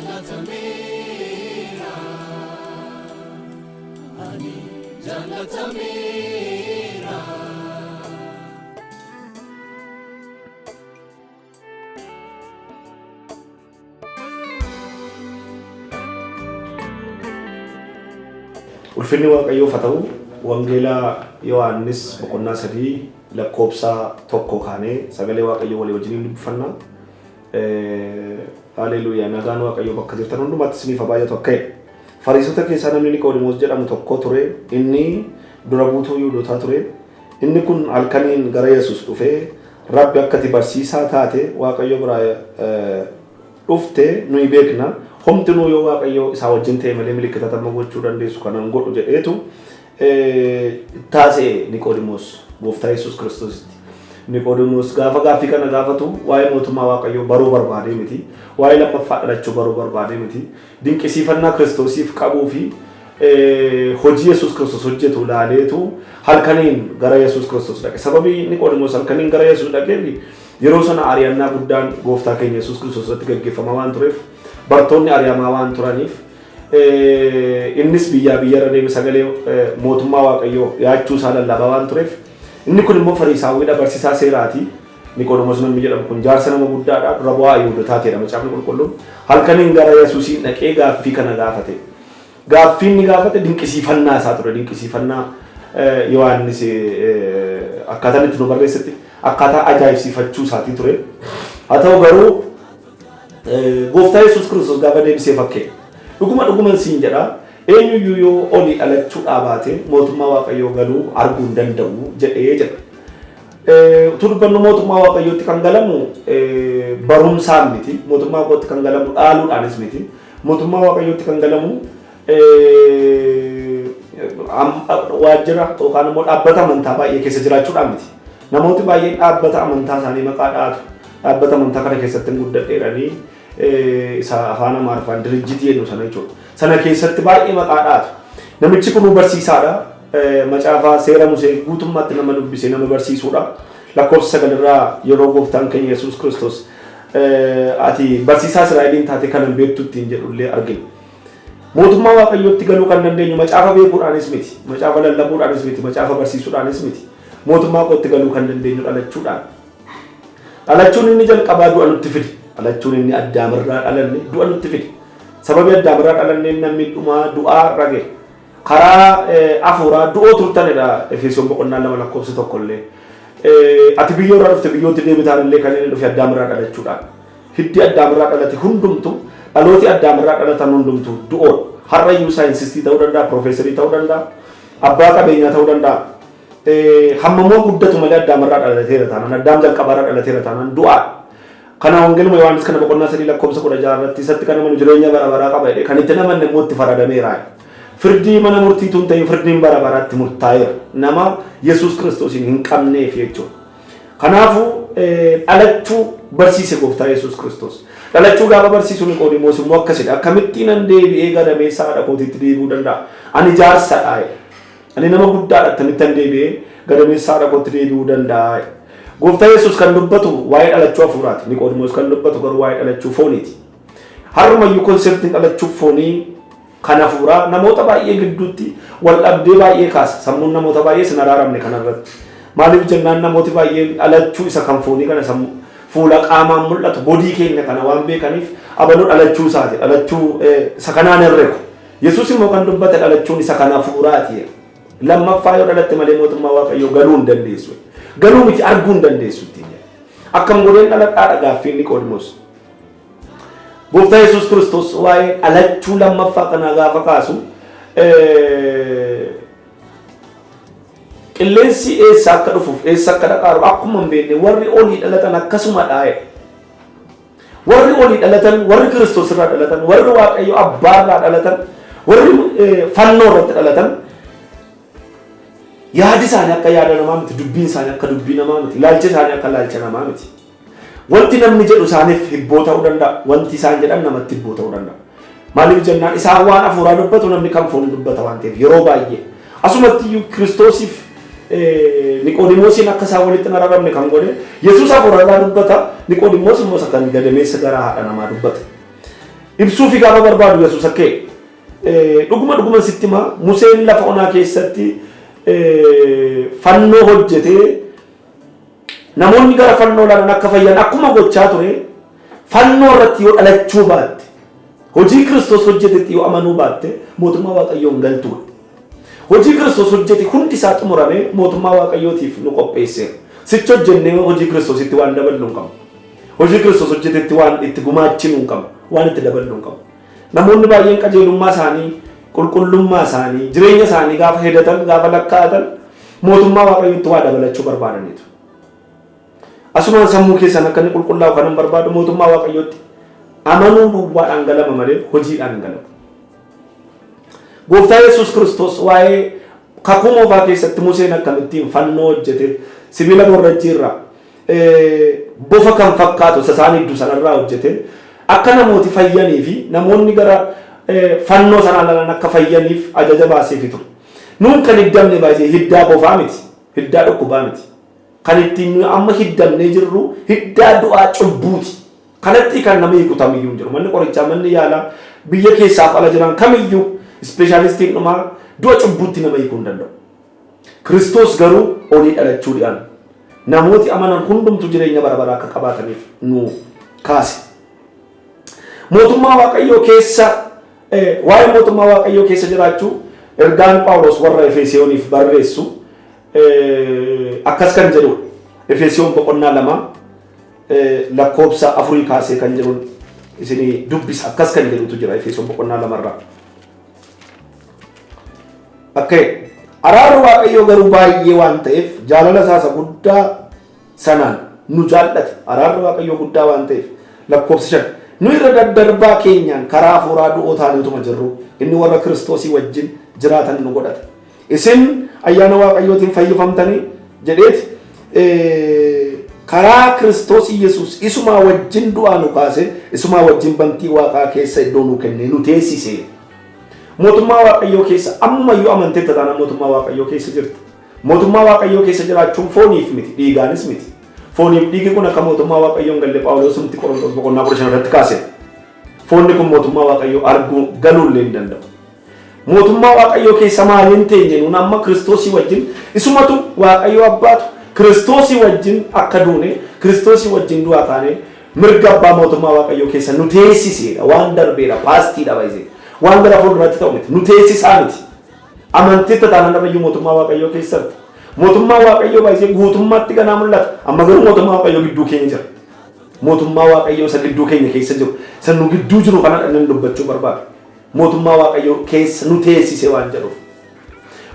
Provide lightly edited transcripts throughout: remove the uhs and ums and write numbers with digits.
Jaallatameera, ani jaallatameera. Ulfinni Waaqayyoof haa ta'u. Wangeela Yohaannis boqonnaa 3 lakkoobsa 1 kaanee sagalee Waaqayyoo walii wajjiniin dubbifanna. Haleluuyaa, nagaan Waaqayyoo bakka jirtan hundumaatti isiniif haa baay'atu akka jedhe. Fariisota keessaa namni Niqoodimoos jedhamu tokko ture. Inni dura buutuu Yihuudootaa ture. Inni kun halkaniin gara Yesuus dhufee, Rabbi, akka ati barsiisaa taate Waaqayyo biraa dhufte nuyi beekna. Homtinuu yoo Waaqayyo isaa wajjin ta'e malee milikkita amma gochuu dandeessu kana hin godhu jedheetu taasise Niqoodimoos gooftaa Yesuus Kiristoositti. Niqoodimoos gaafa gaaffii kana gaafatu waa'ee mootummaa Waaqayyoo baruu barbaadee miti. Waa'ee lammaffaa dhalachuu baruu barbaadee miti. Dinqisiifannaa Kiristoosiif qabuu fi hojii Yesuus Kiristoos hojjetu ilaaleetu halkaniin gara Yesuus Kiristoos dhaqe. Sababii Niqoodimoos halkaniin gara Yesuus dhaqeef, yeroo sana ari'annaa guddaan gooftaa keenya Yesuus Kiristoos irratti gaggeeffamaa waan tureef, bartoonni ari'amaa waan turaniif, innis biyyaa biyyarra deeme sagalee mootummaa Waaqayyoo dhiyaachuu isaa lallabaa waan tureef, inni kun immoo Fariisaawwiidha, barsiisaa seeraati. Niqoodimoos namni jedhamu kun jaarsa nama guddaadha, dura bu'aa Yihuudootaatiidha Macaafni Qulqulluun. Halkaniin gara Yesuusiin dhaqee gaaffii kana gaafate. Gaaffii inni gaafate dinqisiifannaa isaa ture. Dinqisiifannaa Yohaannis akkaataan itti nu barreessetti akkaataa ajaa'ibsiifachuu isaatii ture. Haa ta'u garuu gooftaa Yesuus Kiristoos gaafa deebisee fakkee, "Dhuguma dhuguman siin jedha, eenyuyyuu yoo olii dhalachuu dhaabaate mootummaa Waaqayyoo galuu arguu hin danda'u" jedhee jedha. Utuu dubbannu, mootummaa Waaqayyootti kan galamu barumsaan miti. Mootummaa Waaqayyootti kan galamu dhaaluudhaanis miti. Mootummaa Waaqayyootti kan galamu waajjira yookaan immoo dhaabbata amantaa baay'ee keessa jiraachuudhaan miti. Namooti baay'een dhaabbata amantaa isaanii maqaa dhaatu. Dhaabbata amantaa kana keessatti hin guddadheeranii isa afaan Amaariffaan dirijjitii jennu sana jechuudha. Sana keessatti baay'ee maqaa dhaatu. Namichi kun barsiisaadha. Macaafaa seera Musee guutummaatti nama dubbisee nama barsiisuudha. Lakkoofsa 9 irraa yeroo gooftaan keenya Yesuus Kiristoos "Ati barsiisaa Israa'eliin taate kanan beektu" ittiin jedhullee argina. Mootummaa Waaqayyootti galuu kan dandeenyu macaafa beekuudhaanis miti, macaafa lallabuudhaanis miti, macaafa barsiisuudhaanis miti. Mootummaa kootti galuu kan dandeenyu dhalachuudhaan. Dhalachuun inni jalqabaa du'a nutti fide. Dhalachuun inni Addaamirraa dhalanne du'a nutti fide. Sababii Addaamirraa dhalanneen namni dhumaa du'aa rage. Karaa afuuraa du'oo turtanidha Efesoon boqonnaa 2 lakkoofsa 1 illee. Ati biyyoo irraa dhufte, biyyootti deebitaan illee kan inni dhufe Addaamirraa dhalachuudhaan. Hiddi Addaamirraa dhalate hundumtu, dhalooti Addaamirraa dhalatan hundumtu du'oodha. Har'a iyyuu saayinsistii ta'uu danda'a, piroofeesarii ta'uu danda'a, abbaa qabeenyaa ta'uu danda'a. Hammamoo guddatu malee Addaamirraa dhalateera taanaan, Addaam jalqabaarraa dhalateera taanaan du'aadha. Kana Wangeeluma Yohaannis kana boqonnaa 3 lakkoofsa 16 irratti, "Isatti kan amanu jireenya bara baraa qaba" jedhee, kan itti namanne immoo itti faradameera. Firdii mana murtiitu hin ta'in, firdiin bara baraatti murtaa'eera. Nama Yesuus Kiristoosiin hin qabneef jechuudha. Kanaafuu dhalachuu barsiise gooftaa Yesuus Kiristoos. Dhalachuu gaafa barsiisu Niqoodimoos immoo akkasidha. "Akkamittiin an deebi'ee gadameessa haadha kootiitti deebi'uu danda'a? Ani jaarsadha. Ani nama guddaadha, akkamittan deebi'ee gadameessa haadha kootti deebi'uu danda'a?" Gooftaa Yesuus kan dubbatu waa'ee dhalachuu hafuuraati. Niqoodimoos kan dubbatu garuu waa'ee dhalachuu fooniiti. Har'umayyuu conceptiin dhalachuu foonii kan hafuuraa namoota baay'ee gidduutti wal dhabdee baay'ee kaasa. Sammuun namoota baay'ee sin araaramne kanarratti. Maaliif jennaan, namooti baay'een dhalachuu isa kan foonii kana sammuu fuula qaamaan mul'atu body keenya kana waan beekaniif, abaluu dhalachuu isaati. Dhalachuu isa kanaan herregu. Yesuus immoo kan dubbate dhalachuun isa kan hafuuraati. Lammaffaa yoo dhalatte malee mootummaa Waaqayyoo galuu hin dandeessu. Galuu miti, arguu hin dandeessu ittiin jedhe. "Akkam godheen dhaladhaadha?" gaaffiin Niqoodimoos. Gooftaa Yesuus Kiristoos waa'ee dhalachuu lammaffaa kanaa gaafa kaasu, qilleensi eessa akka dhufuuf eessa akka dhaqaaru akkuma hin beekne, warri olii dhalatan akkasuma dhaa'e. Warri olii dhalatan, warri Kiristoos irraa dhalatan, warri Waaqayyo Abbaa irraa dhalatan, warri fannoo irratti dhalatan, yaadi isaanii akka yaada namaa miti, dubbiin isaanii akka dubbii namaa miti, ilaalchi isaanii akka ilaalcha namaa miti. Wanti namni jedhu isaaniif hibboo ta'uu danda'a. Wanti isaan jedhan namatti hibboo ta'uu danda'a. Maaliif jennaan, isaan waan hafuuraa dubbatu, namni kan foon dubbata waan ta'eef yeroo baay'ee. Asumatti iyyuu Kiristoosiif Niqoodimoosiin akka isaan walitti hin araramne kan godhe, Yesuus hafuurarraa dubbata, Niqoodimoos immoo isa kan gadameessa garaa haadha namaa dubbata. Ibsuufi gaafa barbaadu Yesuus akka dhuguma dhuguma sitti himaa, Museen lafa onaa keessatti fannoo hojjetee namoonni gara fannoo ilaalan akka fayyan akkuma gochaa ture, fannoo irratti yoo dhalachuu baatte, hojii Kiristoos hojjetetti yoo amanuu baatte, mootummaa Waaqayyoo hin galtuudha. Hojii Kiristoos hojjete hundi isaa xumuramee mootummaa Waaqayyootiif nu qopheesseera. Sichi hojjennee hojii Kiristoositti waan daballu hin qabnu. Hojii Kiristoos hojjetetti waan itti gumaachinu hin qabnu. Waan itti daballu hin qabnu. Namoonni baay'een qajeelummaa isaanii, qulqullummaa isaanii, jireenya isaanii gaafa hedatan, gaafa lakkaa'atan mootummaa Waaqayyootti waa dabalachuu barbaadaniitu. Asumaan sammuu keessan akka inni qulqullaa'u kanan barbaadu, mootummaa Waaqayyootti amanuu duwwaadhaan galama malee hojiidhaan hin galamu. Gooftaa Yesuus Kiristoos waa'ee kakuu moofaa keessatti Museen akkamittiin fannoo hojjete, sibiila borrajjii irraa bofa kan fakkaatu isa isaan hiddu sanarraa hojjete, akka namooti fayyanii fi namoonni gara fannoo sanaa ilaalan akka fayyaniif ajaja baaseefi ture. Nuun kan hiddamne baay'ee hiddaa bofaa miti, hiddaa dhukkubaa miti. Kan ittiin nuyi amma hiddamnee jirru hiddaa du'aa cubbuuti. Kanatti kan nama hiiku kamiyyuu hin jiru. Manni qorichaa, manni yaalaa biyya keessaaf ala jiran kamiyyuu, ispeeshaalistiin dhumaa du'a cubbuutti nama hiikuu hin danda'u. Kiristoos garuu olii dhalachuudhaan namooti amanan hundumtu jireenya bara baraa akka qabaataniif nu kaase. Mootummaa Waaqayyoo keessa, waa'ee mootummaa Waaqayyoo keessa jiraachuu ergaan Phaawulos warra Efesooniif barreessu akkas kan jedhudha. Efesoon boqonnaa 2 lakkoobsa 4 kaasee kan jedhu isinii dubbisa. Akkas kan jedhutu jira Efesoon boqonnaa 2rraa. Akka araarri Waaqayyoo garuu baay'ee waan ta'eef, jaalala isaa isa guddaa sanaan nu jaallate. Araarri Waaqayyoo guddaa waan ta'eef, lakkoobsa 5, nu irra daddarbaa keenyaan karaa hafuuraa du'oo taanee utuma jirru inni warra Kiristoosii wajjin jiraatan nu godhate. Isin ayyaana Waaqayyootiin fayyifamtanii jedheeti, karaa Kiristoos Yesuus isumaa wajjin du'aa nu kaase, isumaa wajjin bantii Waaqaa keessa iddoo nu kenne nu teessise. Mootummaa Waaqayyoo keessa ammumayyuu amanteetta taanaan mootummaa Waaqayyoo keessa jirta. Mootummaa Waaqayyoo keessa jiraachuun fooniif miti, dhiigaanis miti. Fooniif dhiigi kun akka mootummaa Waaqayyoo hin galle Phaawulos Qorontos boqonnaa 15 irratti kaase. Foonni kun mootummaa Waaqayyoo arguu galuu illee hin danda'u. Mootummaa Waaqayyoo keessa maaliin teenye? Nuun amma Kiristoosii wajjin, isumatu Waaqayyoo Abbaatu Kiristoosii wajjin akka duune, Kiristoosii wajjin du'aa kaane, mirga abbaa mootummaa Waaqayyoo keessa nu teessiseedha. Waan darbeedha, pastiidha baay'ee. Waan gara fuulduraatti ta'u miti. Nu teessisaa miti. Amantiitti taanaan irrayyuu mootummaa Waaqayyoo keessatti. Mootummaa Waaqayyoo baay'ee guutummaatti ganaa mul'ata. Amma garuu mootummaa Waaqayyoo gidduu keenya jira. Mootummaa Waaqayyoo isa gidduu keenya keessa jiru, isa nu gidduu jiru kana dhalli dubbachuu barbaada. Mootummaa Waaqayyoo keessa nu teessise waan jedhuuf.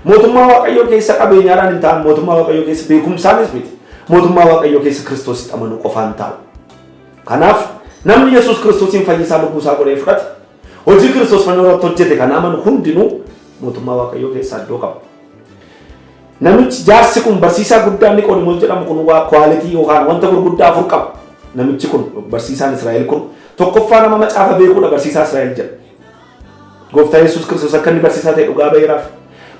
Mootummaa Waaqayyoo keessa qabeenyaadhaan hin ta'an, mootummaa Waaqayyoo keessa beekumsaanis miti. Mootummaa Waaqayyoo keessa Kiristoositti amanuu qofaan ta'u. Kanaaf namni Yesuus Kiristoosiin fayyisaa lubbuu isaa godhee fudhate, hojii Kiristoos fannoo irratti hojjete kan amanu hundinuu mootummaa Waaqayyoo keessaa iddoo qaba. Namichi jaarsi kun, barsiisaa guddaan Niqoodimoos jedhamu kun, waa quality yookaan wanta gurguddaa afur qaba. Namichi kun, barsiisaan Israa'el kun, tokkoffaa nama macaafa beekuudha, barsiisaa Israa'el jedha. Gooftaa Yesuus Kiristoos akka inni barsiisaa ta'e dhugaa ba'eeraaf.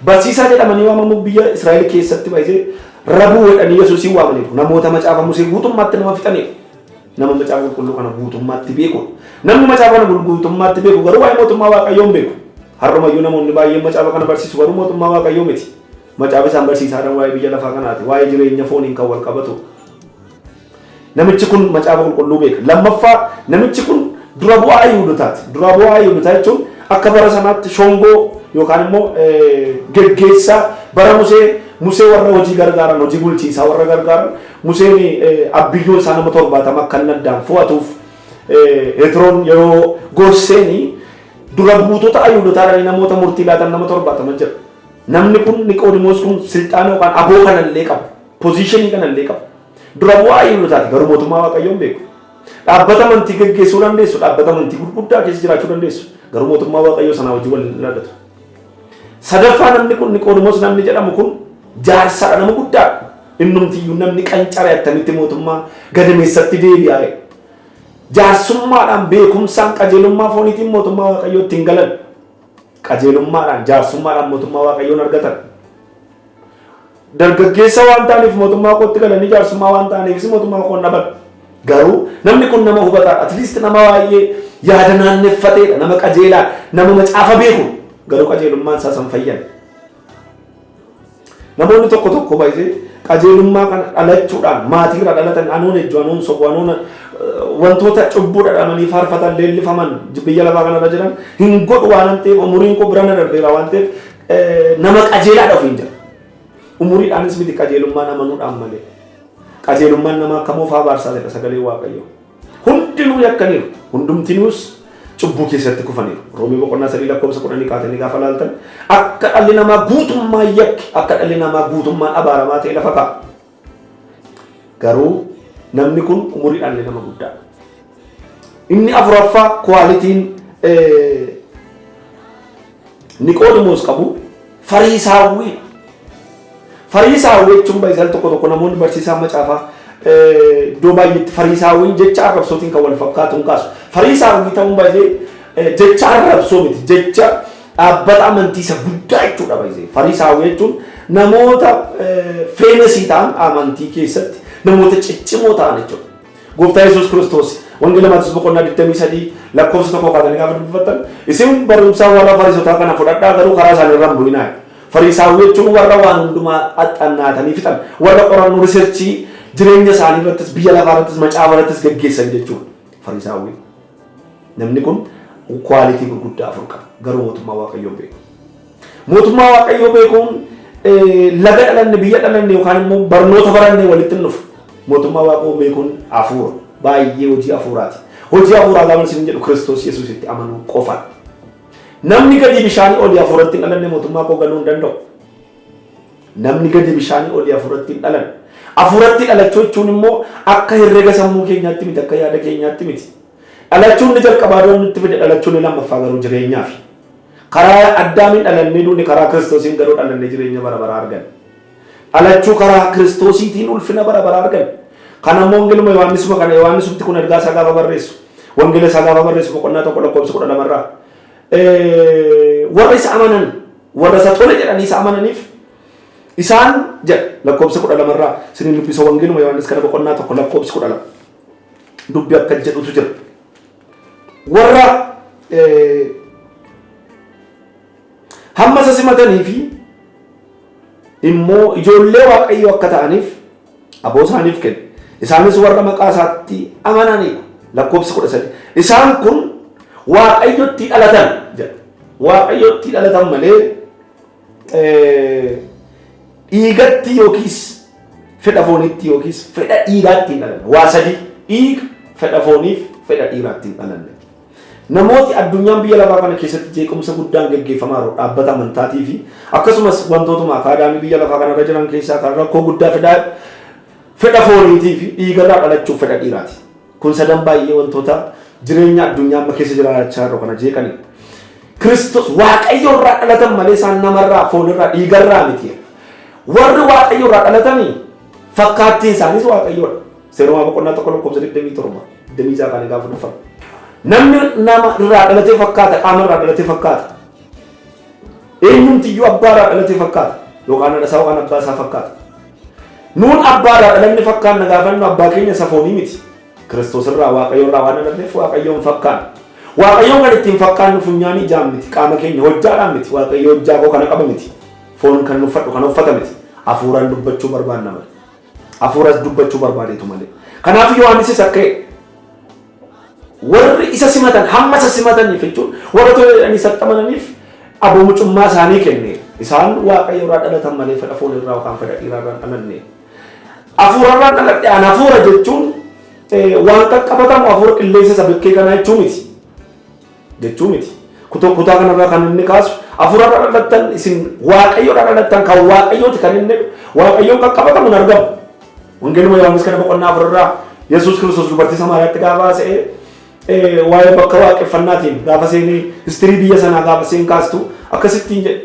Barsiisaa jedhamanii waamamu biyya Israa'el keessatti baay'ee rabuu jedhanii Yesuusiin waamaniiru. Namoota macaafa Musee guutummaatti nama fixaniiru. Nama macaafa qulqulluu kana guutummaatti beeku. Namni macaafa kana guutummaatti beeku garuu waa'ee mootummaa Waaqayyoo hin beeku. Har'umayyuu namoonni baay'een macaafa kana barsiisu, garuu mootummaa Waaqayyoo miti. Macaafa isaan barsiisaadhaan waa'ee biyya lafaa kanaati. Waa'ee jireenya fooniin kan wal qabatu. Namichi kun macaafa qulqulluu beeka. Lammaffaa, namichi kun dura bu'aa Yihudotaati. Dura bu'aa Yihudotaa jechuun akka bara sanaatti shongoo yookaan immoo geggeessaa bara Musee warra hojii gargaaran, hojii bulchiinsaa warra gargaaran. Museen abbiyyoon isaa nama 70 akka inni addaan fo'atuuf Heteroon yeroo gorseeni, dura buutota Ayihudotaa namoota murtii laatan nama 70 jira. Namni kun, Niqoodimoos kun, silxaana yookaan aboo kanallee qaba. Positionii kanallee qaba. Dura bu'aa Ayihudotaati, garuu mootummaa Waaqayyoon beeku. Dhaabbata amantii geggeessuu dandeessu, dhaabbata amantii gurguddaa keessa jiraachuu dandeessu, garuu mootummaa Waaqayyoo sanaa hojii wal hin argatu. Sadaffaa, namni kun, Niqoodimoos namni jedhamu kun, jaarsaadha, nama guddaadha. Innumtiyyuu namni qancare attamitti mootummaa gadameessatti deebi'aa? Jaarsummaadhaan, beekumsaan, qajeelummaa fooniitiin mootummaa Waaqayyootti hin galan. Qajeelummaadhaan, jaarsummaadhaan mootummaa Waaqayyoon argatan. Dargaggeessa waan ta'aniif mootummaa kootti galanii, jaarsummaa waan ta'aniifis mootummaa koon dhaban. Garuu namni kun nama hubataadha. At least nama baay'ee yaada naanneffateedha. Nama qajeelaa, nama macaafa beeku. Garuu qajeelummaan isaa san fayyan. Namoonni tokko tokko baay'ee qajeelummaa kana dhalachuudhaan maatiirraa dhalatan, anuun ejju, anuun sobu, anuun wantoota cubbuu dhadhamanii faarfatan, leellifaman biyya lafaa kanarra jiran hin godhu waan ta'eef, umuriin koo bira na darbeera waan ta'eef nama qajeelaadha ofiin jira. Umuriidhaanis miti qajeelummaan, amanuudhaan malee. Qajeelummaan nama akka moofaa abaarsaa jedha sagalee Waaqayyoo. Hundinuu yakkaniiru. Hundumtinuus cubbuu keessatti kufaniiru. Roomii boqonnaa 3 lakkoofsa 10 kaatanii gaafa laaltan, akka dhalli namaa guutummaa yakki, akka dhalli namaa guutummaan abaaramaa ta'e lafa kaa'a. Garuu namni kun umuriidhaan illee nama guddaadha. Inni afuraffaa qualityn Niqoodimoos qabu Fariisaawwiidha. Fariisaawwii jechuun baay'isaan tokko tokko namoonni barsiisaan macaafaa iddoo baay'eetti Fariisaawwiin jecha arrabsootiin kan wal fakkaatu hin kaasu. Fariisaawwii ta'uun baay'ee jecha arrabsoo miti, jecha dhaabbata amantii isa guddaa jechuudha baay'ee. Fariisaawwii jechuun namoota famous ta'an, amantii keessatti namoota ciccimoo ta'an jechuudha. Gooftaa Yesuus Kiristoos Wangeela Maatiyoos boqonnaa 23 lakkoofsa 1 kaatanii gaafa dubbifattan, "Isin barumsaa warra Fariisotaa kana fudhadhaa, garuu karaa isaanii irra hin bu'inaa." Fariisaawwii jechuun warra waan hundumaa axxannaatanii fixan, warra qorannoo, research jireenya isaanii irrattis, biyya lafaa irrattis, macaafa irrattis gaggeessan jechuudha. Fariisaawwii. Namni kun quality gurguddaa afur qaba. Garuu mootummaa Waaqayyoo beeku. Mootummaa Waaqayyoo beekuun laga dhalanne, biyya dhalanne yookaan immoo barnoota baranne walitti hin dhufu. Mootummaa Waaqayyoo beekuun hafuura. Baay'ee hojii hafuuraati. Hojii hafuuraa gaafa isin jedhu, Kiristoos Yesuusitti amanuu qofa. Namni gadi bishaanii olii hafuuratti hin dhalanne mootummaa koo galuu hin danda'u. Namni gadi bishaanii olii hafuuratti hin dhalanne. Hafuuratti dhalachuu jechuun immoo akka herrega sammuu keenyaatti miti, akka yaada keenyaatti miti. Dhalachuun ni jalqabaa du'a nutti fide, dhalachuun ni lammaffaa garuu jireenyaafi. Karaa Addaamiin dhalannee duune, karaa Kiristoosiin garuu dhalannee jireenya bara baraa arganne. Dhalachuu karaa Kiristoosiitiin ulfina bara baraa arganne. Kana immoo Wangeeluma Yohaannisuma kana, Yohaannisumti kun ergaa isaa gaafa barreessu, Wangeela isaa gaafa barreessu, boqonnaa 1 lakkoofsa 12rraa, warra isa amanan, warra isa tole jedhanii isa amananiif isaan jedha. Lakkoofsa 12rraa sinin dubbisa. Wangeeluma Yohaannis kana boqonnaa 1 lakkoofsa 12 dubbi akka jedhutu jira. Warra hamma isa simatanii fi immoo ijoollee Waaqayyoo akka ta'aniif aboo isaaniif kenne. Isaanis warra maqaa isaatti amananidha. Lakkoofsa 13. Isaan kun Waaqayyotti dhalatan jedha. Waaqayyotti dhalatan malee dhiigatti yookiis fedha fooniitti yookiis fedha dhiiraatti hin dhalanne. Waa sadi: dhiiga, fedha fooniif fedha dhiiraatti hin dhalanne. Namooti addunyaan biyya lafaa kana keessatti jeequmsa guddaan geggeeffamaa jiru dhaabbata amantaatii fi akkasumas wantootuma akaadaamii biyya lafaa kanarra jiran keessaa kan rakkoo guddaa fidaa fedha fooniitii fi dhiigarraa dhalachuuf fedha dhiiraati. Kun sadan baay'ee wantoota jireenya addunyaa amma keessa jiraachaa jiru kana jeeqanidha. Kiristoos Waaqayyo irraa dhalatan malee isaan namarraa, foonirraa, dhiigarraa miti. Warri Waaqayyo irraa dhalatanii fakkaattiin isaaniis Waaqayyoodha. Seera boqonnaa 1 lakkoofsa 27, 26 kan gaafa dhufan. Namni nama irraa dhalatee fakkaata, qaama irraa dhalatee fakkaata. Eenyumtiyyuu abbaa irraa dhalatee fakkaata. Yookaan haadha isaa yookaan abbaa isaa fakkaata. Nuun abbaa irraa dhalanne fakkaanna gaafannu, abbaa keenya isa foonii miti. Kiristoos irraa, Waaqayyo irraa waan dhalanneef Waaqayyoon fakkaanna. Waaqayyoon kan ittiin fakkaannu funyaanii ijaan miti, qaama keenya hojjaadhaan miti. Waaqayyo hojjaa koo kana qaba miti. Foon kan uffadhu kan uffata miti. Hafuuraan dubbachuu barbaanna malee. Hafuuras dubbachuu barbaadeetu malee. Kanaaf Yohaannisis akka warri isa simatan, hamma isa simataniif jechuun warra tole jedhanii isatti amananiif aboo mucummaa isaanii kenne. Isaan Waaqayyo irraa dhalatan malee fedha foon irraa yookaan fedha dhiiraa irraa hin dhalanne. Hafuura irraa dhaladhe, an hafuura jechuun waan qaqqabatamu hafuura qilleensa isa bakkee kanaa jechuu miti. Jechuu miti. Kutaa kanarraa kan inni kaasu, hafuura irraa dhalattan, isin Waaqayyo irraa dhalattan, kan Waaqayyooti kan inni Waaqayyoon qaqqabatamu hin argamu. Wangeeluma Yohaannis kana boqonnaa 4 irraa Yesuus Kiristoos dubartii Samaariyaatti gaafa haasa'e, waa'ee bakka waaqeffannaatiin gaafa seenee, history biyya sanaa gaafa seen kaastu, akkasittiin jedhe.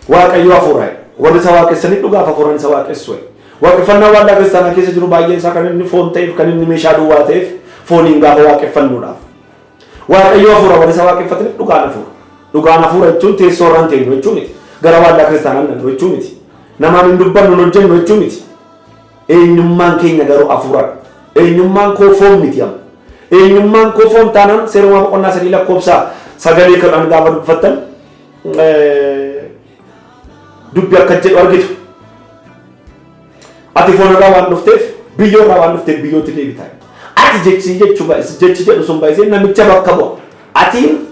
Waaqayyo hafuura. Warri isa waaqessanii dhugaaf hafuuraan isa waaqessu. Waaqeffannaa waldaa kiristaanaa keessa jiru baay'een isaa kan inni foon ta'eef, kan inni meeshaa duwwaa ta'eef, fooniin gaafa waaqeffannuudhaaf. Waaqayyo hafuura, warri isa waaqeffataniif dhugaan hafuura. Dhugaan hafuura jechuun teessoo irraan teenyu jechuu miti. Gara waldaa kiristaanaa hin dhaqnu jechuu miti. Namaan hin dubbannu, hin hojjennu jechuu miti. Eenyummaan keenya garuu hafuuradha. Eenyummaan koo foon miti amma. Eenyummaan koo foon taanaan Seera Uumamaa boqonnaa 3 lakkoofsa 9 kan gaafa dubbifattan dubbi akka jedhu argitu. Ati foon irraa waan dhufteef, biyyoo irraa waan dhufteef biyyootti deebita. Ati jechi jechuu jechi jedhu sun baay'isee namicha bakka bu'a. Atiin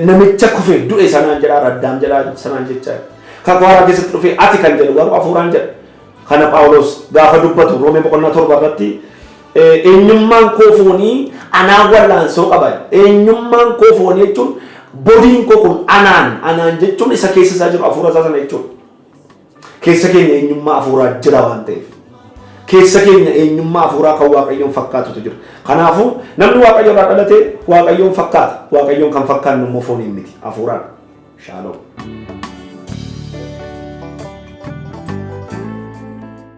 namicha kufe du'e sanaan jedhaa, Addaam jedhaa sanaan jechaa. Kakuu Haaraa keessatti dhufee ati kan jedhu garuu hafuuraan jedha. Kana Phaawulos gaafa dubbatu Roomee boqonnaa 7 irratti, eenyummaan koo foonii anaan wallaansoo qaba. Eenyummaan koo foonii jechuun bodyn koo kun anaan, anaan jechuun isa keessa isaa jiru hafuura isaa sana jechuudha. Keessa keenya eenyummaa hafuuraa jira waan ta'eef. Keessa keenya eenyummaa hafuuraa kan Waaqayyoon fakkaatutu jira. Kanaafuu namni Waaqayyo irraa dhalate Waaqayyoon fakkaata. Waaqayyoon kan fakkaannu immoo fooniin miti, hafuuraan. Shaaloom.